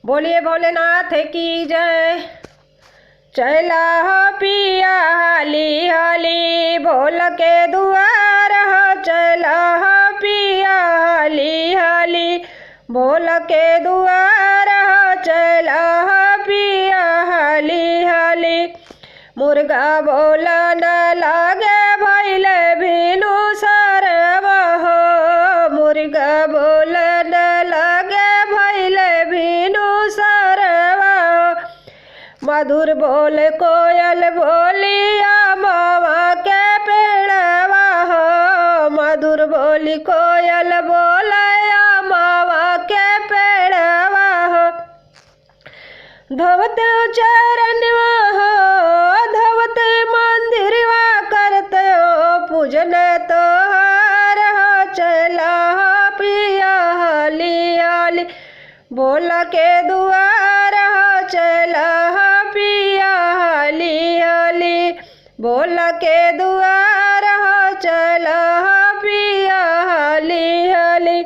बोलिए भोलेनाथ की जय। चला हो पिया हाली हाली भोल के दुआर हो, चला हो पिया हाली हाली भोल के दुआर हो, चला हो पिया हाली हाली। मुर्गा बोल न लागे भइल भीनु सरवा हो, मुर्गा बोल न लागे भइल भीनु सरवा हो। मधुर बोल कोयल बोलिया मामा के पेड़वा हो, मधुर बोली कोयल बोलिया मामा के पेड़वा हो। धोवत चरणवा हो, धोवत मंदिरवा करते हो पूजन तोहार हो, चला हो पिया हाली हाली भोला के दुआर हो, चला हो पिया हाली हाली भोला के दुआर हो, चला हो पिया हाली हाली।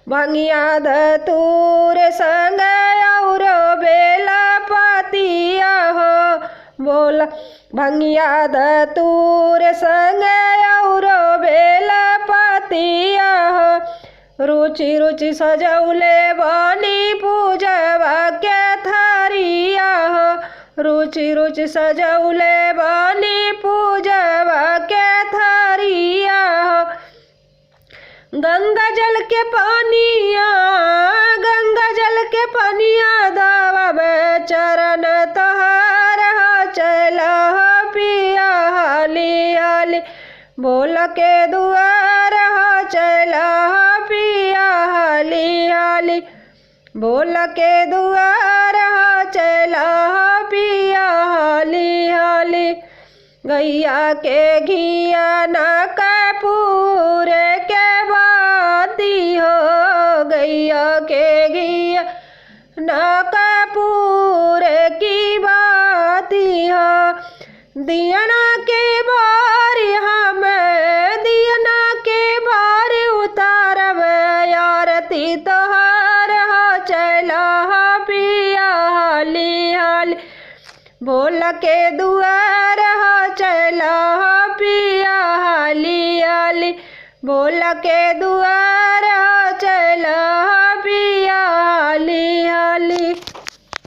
भंगिया धतूर संग और बेला पतिया हो, बोला भंगिया धतूर संग और बेला पतिया हो। रुचि रुचि सजौले बनी पूजवा के थारिया हो, रुचि रुचि सजौले बनी पूजवा के थारिया हो। गंगा जल के पानिया, गंगा जल के पानिया दावा में चरण तोहार हो, चला हो पिया हाली हाली भोला के दुआर हो, चला हो पिया हाली हाली भोला के दुआर हो, चला हो पिया हाली हाली। गैया के घिया ना कपूर के बाती हो, गैया के घिया ना कपूर की बाती हो। दियना के बार हम, दियना के बार उतारब आरती तोहार हो, चला हो पिया हाली हाली भोला के दुआर हो, चला हो पिया हाली हाली भोला के दुआर।